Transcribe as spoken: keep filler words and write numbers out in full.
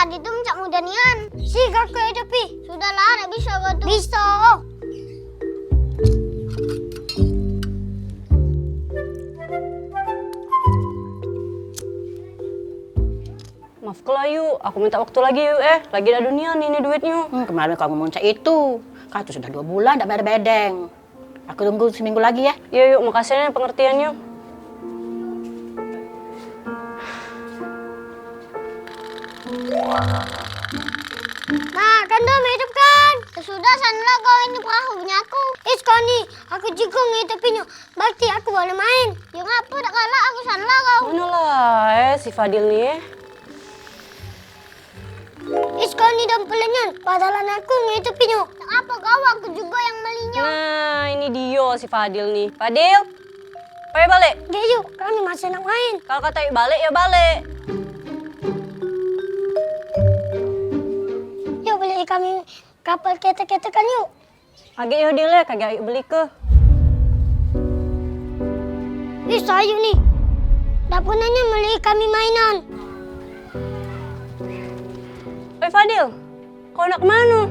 Gitu mencak muda nian. Si kakak itu pi. Sudahlah, dak bisa kau tu. Bisa. Maaf kelayu, aku minta waktu lagi yuk eh. Lagi dak dunia ni, ni duitnyo. Hmm, kemarin kau ngomong cak itu. Kau tu sudah dua bulan dak bayar bedeng. Aku tunggu seminggu lagi ya. Iya yuk, makasih nih pengertiannya. Nah, kan dah hidup kan? Ya sudah, sana lah kau, ini perahu punya aku. Is kau ni, aku juga ngidupinyo. Berarti aku boleh main. Ya ngapa dak galak aku, sana lah kau. Mano lah eh si Fadil ni eh. Is kau ni dom pelenyan, padahal aku ngidupinyo. Nak apa kau, aku juga yang melinyo. Nah, ini dio si Fadil ni. Fadil, ayo balik. Gek yuk, kami masih nak main. Kalau kata yuk balik, ya balik. Yuk beli kami kapal ketek-ketek kan yuk. Agek yo Dil, kagek ayuk beli ke. Ih, sayuk ni. Dak pernah nyo meli kami mainan. Oi Fadil, kau nak kemano?